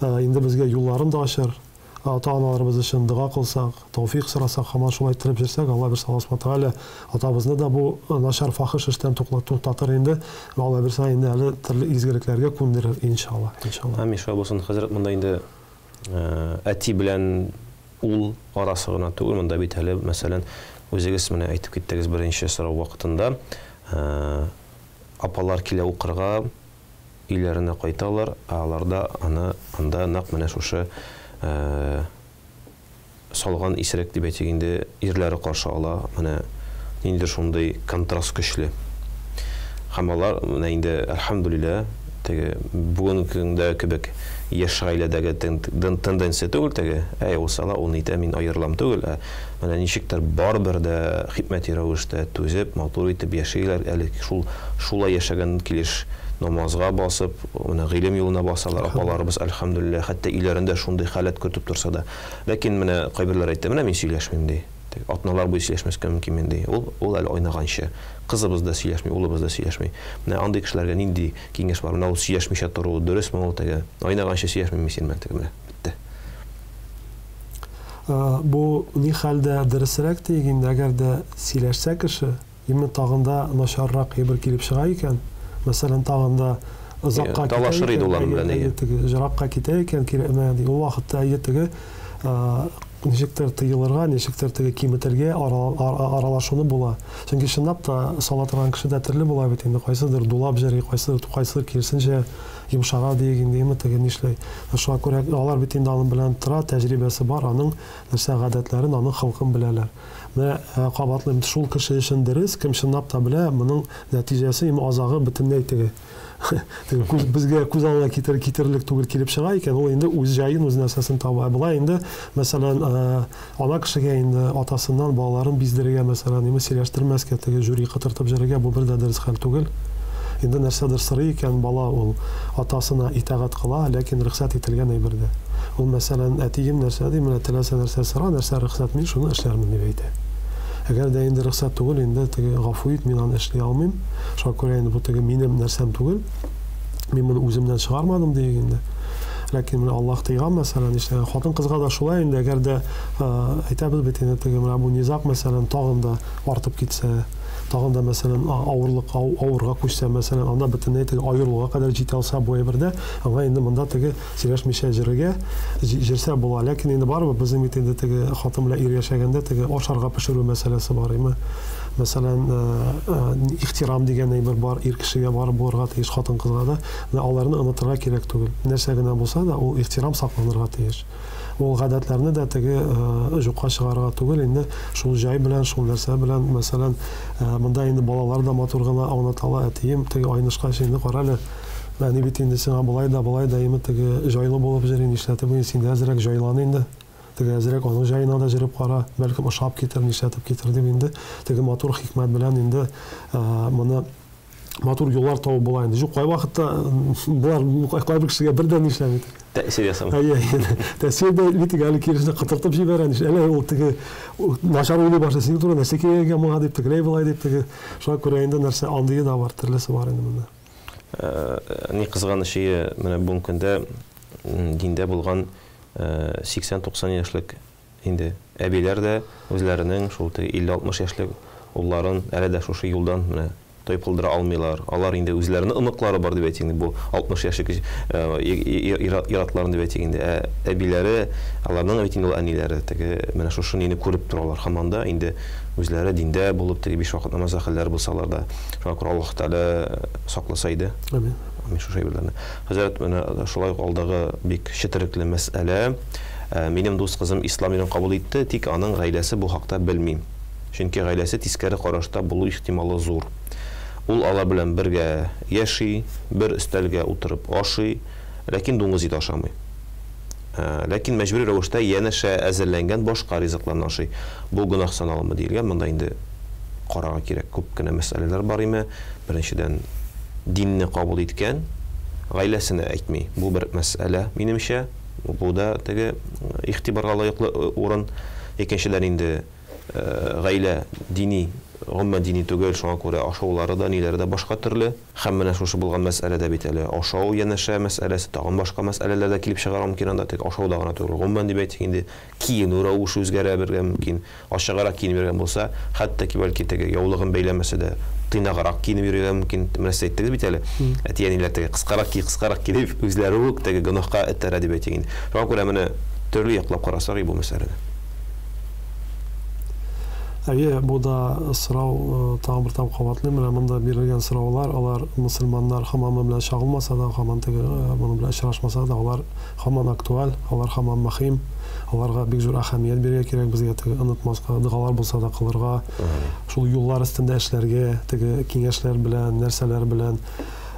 Тәгалә инде безгә юлларын да ачар. Ата-аналарыбыз өчен дога кылсак, тәүфик сорасак, һаман шулай иттереп йөрсәк, Алла бирсә, Алла Субхана Тәгалә атабызны да бу начар фахыш эштән туктатыр инде. Алла бирсә, инде әле төрле изгелекләргә күндерер, иншалла, иншалла. Амин, шулай булсын, хәзрәт, монда инде Әти белән ул арасы гына түгел, монда бит әле, мәсәлән, үзегез менә әйтеп киттегез беренче сорау вакытында, апалар килә укырга, өйләренә кайталар, ә аларда аны анда нәкъ менә шушы салган исерек дип әйтик инде, ирләре каршы ала, менә ниндидер шундый контраст көчле. Һәм алар менә инде, әлхәмдүлилләһ, теге бүгенге көндә кебек яшь гаиләдәге тенденция түгел теге, әй, ул сала, ул нитә, мин аерылам түгел, ә менә ничектер барыбер дә хикмәти рәвештә түзеп, матур итеп яшиләр, әле шул шулай яшәгән килеш намазга басып, менә гыйлем юлына басалар апаларыбыз, әлхәмдүлилләһ, хәтта өйләрендә шундый халәт көтеп торса да. Ләкин менә кайберләр әйтә, менә мин сөйләшмим, ди. Теге атналар буе сөйләшмәскә мөмкинмен, ди. Ул, ул әле айнаганчы. Кызыбыз да сөйләшми, улыбыз да сөйләшми. Менә андый кешеләргә нинди киңәш бар? Менә ул сөйләшмичә тору дөресме ул теге? Айнаганчы сөйләшмим мин синең белән теге менә, бетте. Бу ни хәлдә дөресрәк диек инде, әгәр дә сөйләшсә кеше, Именно тагын да начаррак әйбер килеп чыга икән, мәсәлән, тагын да озакка китә Талашыр иде ул аның белән, әйе, теге җыракка китә икән, кирәкмәгән ди. Ул вакытта әйе теге ничектер тыелырга, ничектер теге киметергә аралашуны була. Чөнки чынлап та сала торган кеше дә төрле була бит инде, кайсыдыр дулап җыри, кайсыдыр, кайсыдыр киресенчә йомшара диек инде, әмма теге нишләй. Шуңа күрә алар бит инде аның белән тора, тәҗрибәсе бар, аның нәрсә гадәтләрен, аның холкын беләләр. Менә кабатлыйм, шул кеше өчен дөрес, кем чынлап та белә, моның нәтиҗәсе, им азагы бөтенләй теге. Теге күз, безгә күз алдына китер, китерерлек түгел килеп чыга икән, ул инде үз җаен, үз нәрсәсен таба. Ә болай инде, мәсәлән, ана кешегә инде атасыннан балаларын биздерергә, мәсәлән, име сөйләштермәскә, теге жюри кытыртып җөрергә, бу бер дә дөрес хәл түгел. Инде нәрсәдер сорый икән, бала ул атасына итагать кыла, ләкин рөхсәт ителгән әйбердә. Ул, мәсәлән, әтием нәрсә ди, менә теләсә нәрсә сора, нәрсә рөхсәт, мин шуны эшләрмен, дип әйтә. Әгәр дә инде рөхсәт түгел, инде теге гафу ит, мин аны эшли алмыйм. Шуңа күрә инде бу теге минем нәрсәм түгел. Мин моны үземнән чыгармадым диек инде. Ләкин менә Аллаһ тыйган, мәсәлән, нишләгән. Хатын-кызга да шулай инде, әгәр дә әйтәбез бит инде теге менә бу низаг, мәсәлән, тагын да артып китсә, тагын да, мәсәлән, авырлык, авырга күчсә, мәсәлән, анда бөтенләй теге аерылуга кадәр җитә алса бу әйбердә, аңа инде монда теге сөйләшмичә җөрергә, җөрсә була. Ләкин инде барыбер безнең бит инде теге хатын белән ир яшәгәндә теге ашарга пешерү мәсьәләсе бар, име. Мәсәлән, ихтирам дигән әйбер бар, ир кешегә барып булырга тиеш, хатын-кызга да. Менә аларны онытырга кирәк түгел. Нәрсә генә булса да, ул ихтирам сакланырга тиеш. Ул гадәтләрне дә теге җукка чыгарырга түгел, инде шул җай белән, шул нәрсә белән, мәсәлән, монда инде балалар да матур гына аңлата ала, әтием, теге айнышкач инде карале, әни бит инде сиңа болай да, болай да, име теге җайлы булып җөри, нишләтеп инде син дә әзрәк җайлан инде. Теге әзрәк аның җаена да җөреп кара, бәлкем ошап китер, нишләтеп китер дип инде теге матур хикмәт белән инде моны матур юллар табып була инде. Юк, кайвакытта болар кайбер кешегә бер дә нишләми. Тәэсир ясамый. Әйе, тәэсир дә итми, теге әле киресенчә котыртып җибәрә. Әле ул теге начар уйлый башлый, синең турында нәрсә кирәк икән моңа дип, тегеләй болай дип теге. Шуңа күрә инде нәрсә андые да бар, төрлесе бар инде монда. Ни кызганыч, менә бүгенге көндә диндә булган 80-90 яшьлек инде әбиләр дә үзләренең шул теге 50-60 яшьлек улларын әле дә шушы юлдан менә тайпылдыра алмыйлар. Алар инде үзләренең оныклары бар дип әйтик инде, бу 60 яшьлек ир-атларын дип әйтик инде. Ә әбиләре, аларның бит инде ул әниләре теге менә шушы нине күреп торалар һаман да инде үзләре диндә булып, теге биш вакыт намаз әһелләре булсалар да. Шуңа күрә Аллаһ Тәгалә сакласа иде. Амин. Амин шушы әйберләрне. Хәзрәт, менә шулай ук алдагы бик четерекле мәсьәлә. Минем дус кызым ислам динен кабул итте, тик аның гаиләсе бу хакта белми. Чөнки гаиләсе тискәре карашта булу ихтималы зур. Ул алар белән бергә яши, бер өстәлгә утырып ашый, ләкин дуңгыз ите ашамый. Ләкин мәҗбүри рәвештә янәшә әзерләнгән башка ризыкларны ашый. Бу гөнаһ саналамы диелгән. Монда инде карарга кирәк күп кенә мәсьәләләр бар име. Беренчедән, динне кабул иткән, гаиләсенә әйтми. Бу бер мәсьәлә, минемчә. Бу да теге игътибарга лаеклы урын. Икенчедән инде гаилә дини, гомумән дини түгел, шуңа күрә ашаулары да, ниләре дә башка төрле. Һәм менә шушы булган мәсьәләдә бит әле ашау янәшә мәсьәләсе, тагын башка мәсьәләләр дә килеп чыгарга мөмкин анда. Тик ашауда гына түгел, гомумән дип әйтик инде, киенү рәвеше үзгәрә бергә мөмкин. Ачыграк киенеп йөргән булса, хәтта ки бәлки теге яулыгын бәйләмәсә дә, тыйнаграк киенеп йөрергә мөмкин. Менә сез әйттегез бит әле, әти-әниләр теге кыскарак ки, кыскарак ки дип, үзләре үк теге гөнаһка этәрә дип әйтик инде. Шуңа күрә менә төрле яклап карасак и бу мәсьәләне. Әйе, бу да сорау, тагын бер тапкыр кабатлыйм, менә монда бирелгән сораулар, алар мөселманнар һамамы белән чагылмаса да, һаман теге моның белән очрашмаса да, алар һаман актуаль, алар һаман мөһим. Аларга бик зур әһәмият бирергә кирәк безгә, теге онытмаска, догалар булса да кылырга, шул юллар өстендә эшләргә, теге киңәшләр белән, нәрсәләр белән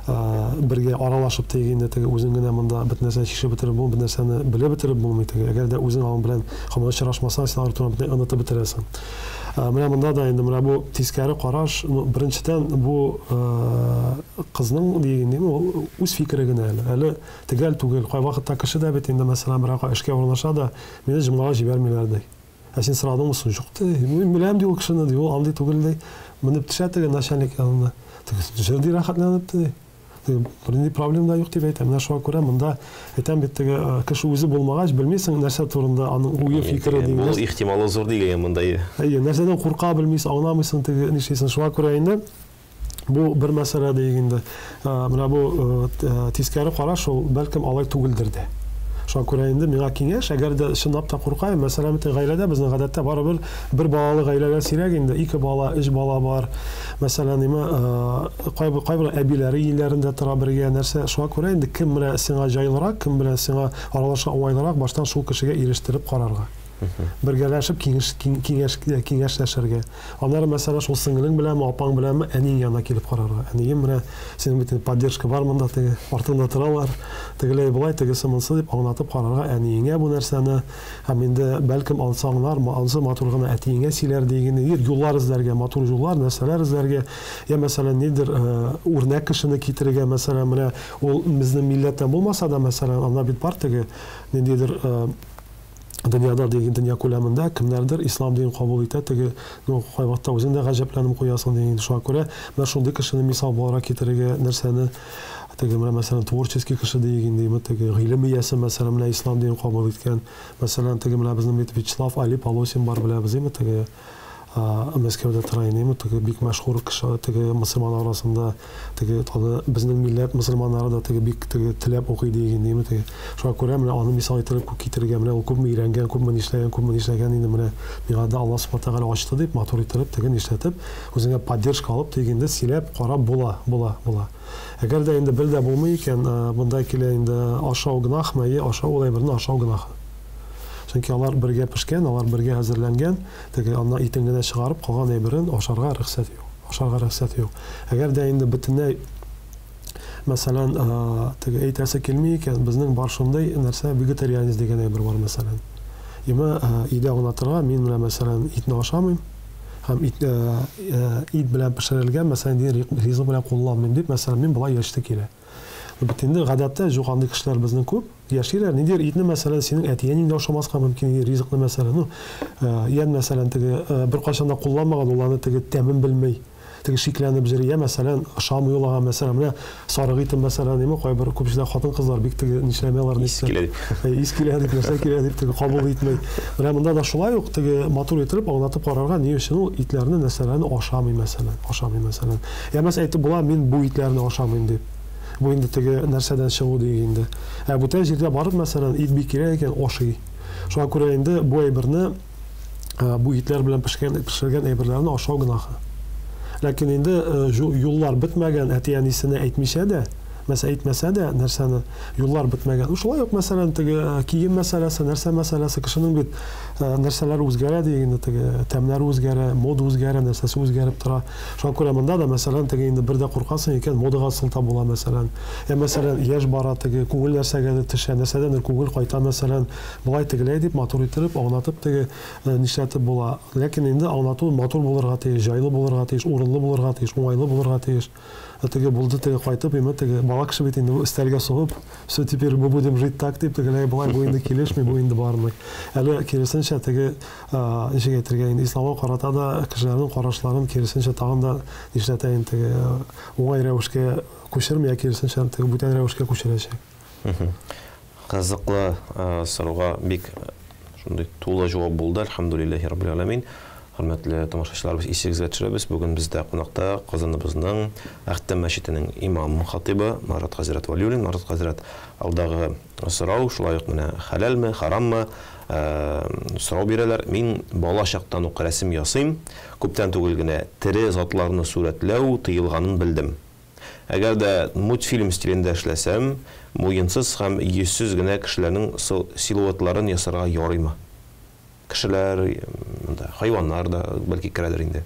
бергә аралашып теге инде теге үзең генә монда бөтен нәрсәне чишеп бетереп булмый, бөтен нәрсәне белеп бетереп булмый теге. Әгәр дә үзең аның белән һаман очрашмасаң, син алар турында бөтенләй онытып бетерәсең. Менә монда да инде менә бу тискәре караш, ну, беренчедән, бу кызның дигән, ул үз фикере генә әле. Әле Төгәл түгел. Кайвакытта кеше дә бит инде, мәсәлән, берәүгә эшкә урнаша да, мине җомгага җибәрмиләр, ди. Ә син сорадыңмы соң? Юк, ди. Мин беләм, ди, ул кешене, ди. Ул андый түгел, ди. Менеп төшә теге начальник янына. Теге җыр, ди, рәхәтләнеп, ди. Теге бернинди проблема да юк, дип әйтә. Менә шуңа күрә монда, әйтәм бит, теге кеше үзе булмагач, белмисең, нәрсә турында аның уе, фикере, ди. Булу ихтималы зур дигән монда. Әйе, нәрсәдән курка белмисең, аңламыйсың, теге нишлисең. Шуңа күрә инде Бу бер мәсьәлә диек инде. Менә бу тискәре караш ул бәлкем алай түгелдер дә. Шуңа күрә инде миңа киңәш, әгәр дә чынлап та куркаем, мәсәлән, бит гаиләдә безнең гадәттә барыбер бер балалы гаиләләр сирәк инде, ике бала, өч бала бар. Мәсәлән, име кайбер кайбер әбиләре өйләрендә тора бергә, нәрсә. Шуңа күрә инде кем белән сиңа җайлырак, кем белән сиңа аралашырга уңайлырак, баштан шул кешегә ирештереп карарга. Бергәләшеп киңәш киңәш киңәшләшергә. Аннары, мәсәлән, шул сеңелең беләнме, апаң беләнме әниең янына килеп карарга. Әнием, менә синең бит инде поддержка бар монда, теге артыңда торалар, тегеләй болай, тегесе монсы дип аңлатып карарга әниеңә бу нәрсәне. Һәм инде бәлкем ансы аңлар, ансы матур гына әтиеңә сөйләр дигән юллар эзләргә, матур юллар, нәрсәләр эзләргә. Я, мәсәлән, нидер үрнәк кешене китерергә, мәсәлән, менә ул безнең милләттән булмаса да, мәсәлән, анда бит бар теге ниндидер дөньяда дигән дөнья күләмендә кемнәрдер ислам динен кабул итә, теге, ну, кайвакытта үзең дә гаҗәпләнеп куясың дигән. Шуңа күрә менә шундый кешене мисал буларак китерергә, нәрсәне, теге, менә, мәсәлән, творческий кеше диек инде, теге гыйлем иясе, мәсәлән, менә ислам динен кабул иткән. Мәсәлән, теге менә безнең бит Вячеслав Али Полосин бар, беләбез, теге Мәскәүдә тора инде, теге бик мәшһүр кеше, теге мөселман арасында, теге аны безнең милләт мөселманнары да теге бик теге теләп укый диек инде, теге. Шуңа күрә менә аны мисал итеп китерергә, менә ул күпме өйрәнгән, күпме нишләгән, күпме нишләгән инде, менә миңа да Алла Субхана Тәгалә ачты дип, матур иттереп, теге нишләтеп, үзеңә поддержка алып, диек инде, сөйләп, карап була, була, була. Әгәр дә инде бер дә булмый икән, монда килә инде ашау гөнаһмы, әйе, ашау ул әйберне ашау гөнаһы. Чөнки алар бергә пешкән, алар бергә әзерләнгән, теге аннан итен генә чыгарып, калган әйберен ашарга рөхсәт юк. Ашарга рөхсәт юк. Әгәр дә инде бөтенләй, мәсәлән, теге әйтәсе килми икән, безнең бар шундый нәрсә, вегетарианец дигән әйбер бар, мәсәлән. Имә өйдә аңлатырга, мин менә, мәсәлән, итне ашамыйм һәм ит, ит белән пешерелгән, мәсәлән, ризык белән кулланмыйм дип, мәсәлән, мин болай яшьте килә. Бит инде гадәттә юк андый кешеләр безнең күп яшиләр. Ниндидер итне, мәсәлән, синең әти-әниң дә ашамаска мөмкин, ниндидер ризыкны, мәсәлән, ну, ян, мәсәлән, теге беркайчан да кулланмаган, ул аны теге тәмен белми. Теге шикләнеп йөри, я, мәсәлән, ошамый ул аңа, мәсәлән, менә сарык итен, мәсәлән, әйме, кайбер күпчелек хатын-кызлар бик теге нишләми алар, Ис килә дип. Ис килә дип, нәрсә килә дип, теге кабул итми. Менә монда да шулай ук теге матур итеп аңлатып карарга, ни өчен ул итләрне, нәрсәләрне ашамый, мәсәлән, ашамый, мәсәлән. Ямәс әйтеп була, мин бу итләрне ашамыйм дип. Бу инде теге нәрсәдән чыгу диек инде. Ә бүтән җирдә барып, мәсәлән, ит бик кирәк икән, ашый. Шуңа күрә инде бу әйберне, бу итләр белән пешкән, пешергән әйберләрне ашау гөнаһы. Ләкин инде юллар бетмәгән, әти-әнисенә әйтмичә дә, мәсәлән, әйтмәсә дә нәрсәне, юллар бетмәгән. Шулай ук, мәсәлән, теге кием мәсьәләсе, нәрсә мәсьәләсе, кешенең бит нәрсәләре үзгәрә ди инде, теге тәмнәре үзгәрә, мода үзгәрә, нәрсәсе үзгәреп тора. Шуңа күрә монда да, мәсәлән, теге инде бер дә куркасың икән, модага сылтап була, мәсәлән. Я, мәсәлән, яшь бара, теге күңел нәрсәгә дә төшә, нәрсәдәндер күңел кайта, мәсәлән, болай тегеләй дип матур иттереп, аңлатып теге нишләтеп була. Ләкин инде аңлату матур булырга тиеш, җайлы булырга тиеш, урынлы булырга тиеш, уңайлы булырга тиеш. Теге булды, теге кайтып, име теге бала кеше бит инде өстәлгә сугып, все, теперь мы будем жить так дип, тегеләй болай, бу инде килешми, бу инде бармый. Әле киресенчә теге, ничек әйтергә инде, исламга карата да кешеләрнең карашларын киресенчә тагын да нишләтә инде, теге уңай рәвешкә күчерми, ә киресенчә теге бүтән рәвешкә күчерәчәк. Кызыклы сорауга бик шундый тулы җавап булды. Әлхәмдүлилләһи раббил галәмин. Хөрмәтле тамашачыларыбыз, исегезгә төшерәбез. Бүген бездә кунакта Казаныбызның Әхтәм мәчетенең имам хатибы Марат хәзрәт Вәлиуллин. Марат хәзрәт, алдагы сорау шулай ук менә хәләлме, хараммы сорау бирәләр. Мин бала чактан ук рәсем ясыйм. Күптән түгел генә тере затларны сурәтләү тыелганын белдем. Әгәр дә мультфильм стилендә эшләсәм, муенсыз һәм йөзсез генә кешеләрнең силуэтларын ясарга ярыймы? Кешеләр, монда хайваннар да бәлки керәдер инде.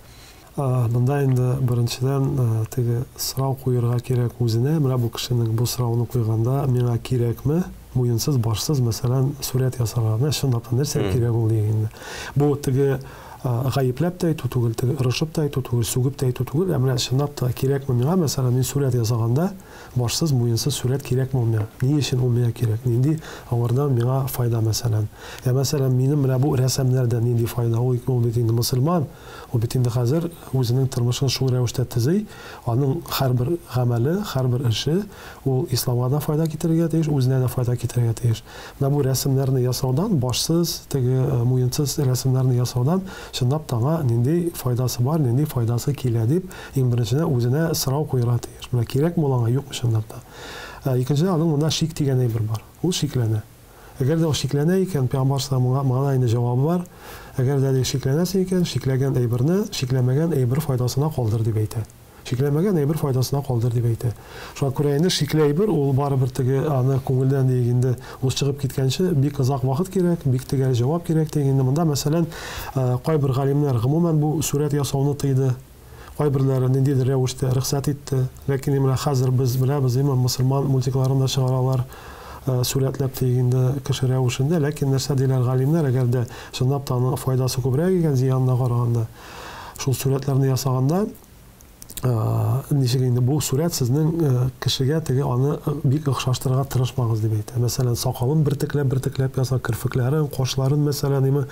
Монда инде беренчедән теге сорау куерга кирәк үзенә. Менә бу кешенең бу сорауны куйганда, миңа кирәкме муенсыз, башсыз, мәсәлән, сурәт ясарга? Менә чынлап та нәрсә кирәк ул дигән инде. Бу теге гаепләп тә әйтү түгел, теге ырышып та әйтү түгел, сүгеп тә әйтү түгел, ә менә чынлап та кирәкме миңа, мәсәлән, мин сурәт ясаганда, башсыз, муенсыз сурәт кирәкме ул миңа? Ни өчен ул миңа кирәк? Нинди аңардан миңа файда, мәсәлән? Я, мәсәлән, минем менә бу рәсемнәрдән нинди файда? Ул, ул бит инде мөселман, ул бит инде хәзер үзенең тормышын шул рәвештә төзи, аның һәрбер гамәле, һәрбер эше ул исламга да файда китерергә тиеш, үзенә дә файда китерергә тиеш. Менә бу рәсемнәрне ясаудан, башсыз, теге муенсыз рәсемнәрне ясаудан чынлап та аңа нинди файдасы бар, нинди файдасы килә дип, иң беренчедән үзенә сорау куярга тиеш. Менә кирәкме ул аңа, юкмы чынлап та. Икенчедән, аның монда шик дигән әйбер бар. Ул шикләнә. Әгәр дә ул шикләнә икән, пәйгамбәр саллаллаһу алейһи ва моңа инде җавабы бар. Әгәр дә шикләнәсең икән, шикләгән әйберне шикләмәгән әйбер файдасына калдыр дип әйтә. Шикләмәгән әйбер файдасына калдыр дип әйтә. Шуңа күрә инде шикле әйбер ул барыбер теге аны күңелдән диек инде ул чыгып киткәнче бик озак вакыт кирәк, бик төгәл җавап кирәк диек инде. Монда мәсәлән, кайбер галимнәр гомумән бу сурәт ясауны тыйды. Кайберләре ниндидер рәвештә рөхсәт итте. Ләкин менә хәзер без беләбез, имам мөселман мультикларын да чыгаралар, сурәтләп диек инде кеше рәвешендә. Ләкин нәрсә диләр галимнәр, әгәр дә чынлап та аның файдасы күбрәк икән зыянына караганда, шул сурәтләрне ясаганда, ничек инде бу сурәт сезнең кешегә теге аны бик охшаштырырга тырышмагыз дип әйтә. Мәсәлән, сакалын бертекләп-бертекләп яса, керфекләрен, кашларын, мәсәлән, име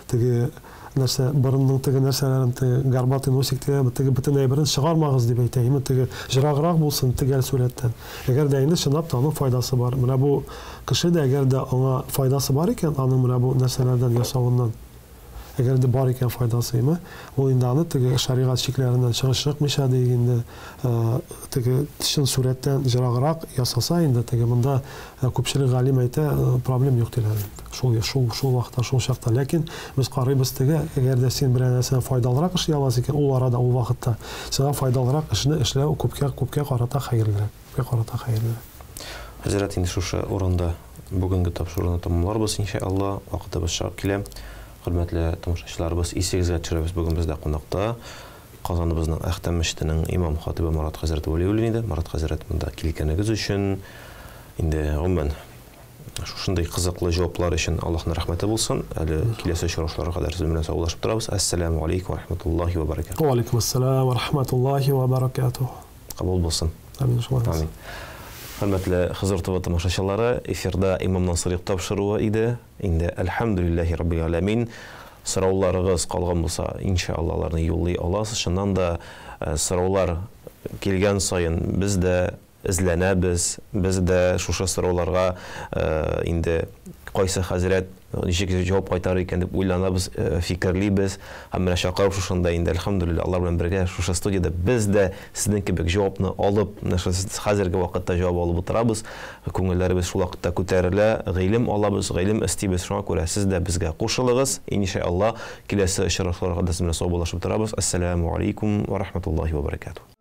теге нәрсә, борынның теге нәрсәләрен, теге горбатый носик дигән, теге бөтен әйберен чыгармагыз дип әйтә. Име теге җыраграк булсын төгәл сурәттән. Әгәр дә инде чынлап та аның файдасы бар. Менә бу кеше дә әгәр дә аңа файдасы бар икән, аның менә бу нәрсәләрдән ясавыннан, әгәр дә бар икән файдасы, име, ул инде аны теге шәригать чикләреннән чыгып чыкмыйча диек инде, теге чын сурәттән җыраграк ясаса инде, теге монда күпчелек галим әйтә, проблем юк диләр инде. Шул, шул, шул вакытта, шул чакта. Ләкин без карыйбыз теге, әгәр дә син берәр нәрсәне файдалырак эшли аласың икән, ул арада, ул вакытта сиңа файдалырак эшне эшләү күпкә, күпкә карата хәерлерәк. Күпкә карата хәерлерәк. Хәзрәт, инде шушы урында бүгенге тапшыруны тәмамларбыз, иншалла, вакытыбыз чыгып килә. Хөрмәтле тамашачыларыбыз, исегезгә төшерәбез, бүген бездә кунакта Казаныбызның Әхтәм мәчетенең имам хатибы Марат хәзрәт Вәлиуллин иде. Марат хәзрәт, монда килгәнегез өчен, инде гомумән шушындый кызыклы җаваплар өчен Аллаһның рәхмәте булсын. Әле киләсе очрашуларга кадәр сезнең белән саубуллашып торабыз. Әссәламү алейкум ва рахматуллахи ва баракатуһ. Ва алейкум ассалам ва рахматуллахи ва баракатуһ. Кабул булсын. Амин, шулай булсын. Амин. Хөрмәтле Хозур ТВ тамашачылары, эфирда Имамнан сорыйк тапшыруы иде. Инде әлхәмдүлилләһи раббил галәмин. Сорауларыгыз калган булса, иншалла, аларны юллый аласыз. Чыннан да, сораулар килгән саен без дә эзләнәбез, без дә шушы сорауларга инде кайсы хәзрәт ничек җавап кайтарыр икән дип уйланабыз, фикерлибез. Һәм менә чакырып шушында инде, әлхәмдүлилләһ, алар белән бергә шушы студиядә без дә сезнең кебек җавапны алып, менә шушы хәзерге вакытта җавап алып утырабыз. Күңелләребез шул вакытта күтәрелә, гыйлем алабыз, гыйлем эстибез. Шуңа күрә сез дә безгә кушылыгыз. Иншалла, киләсе очрашуларга да сезнең белән саубуллашып торабыз. Ассаламу алейкум ва рахматуллахи ва баракатуһ.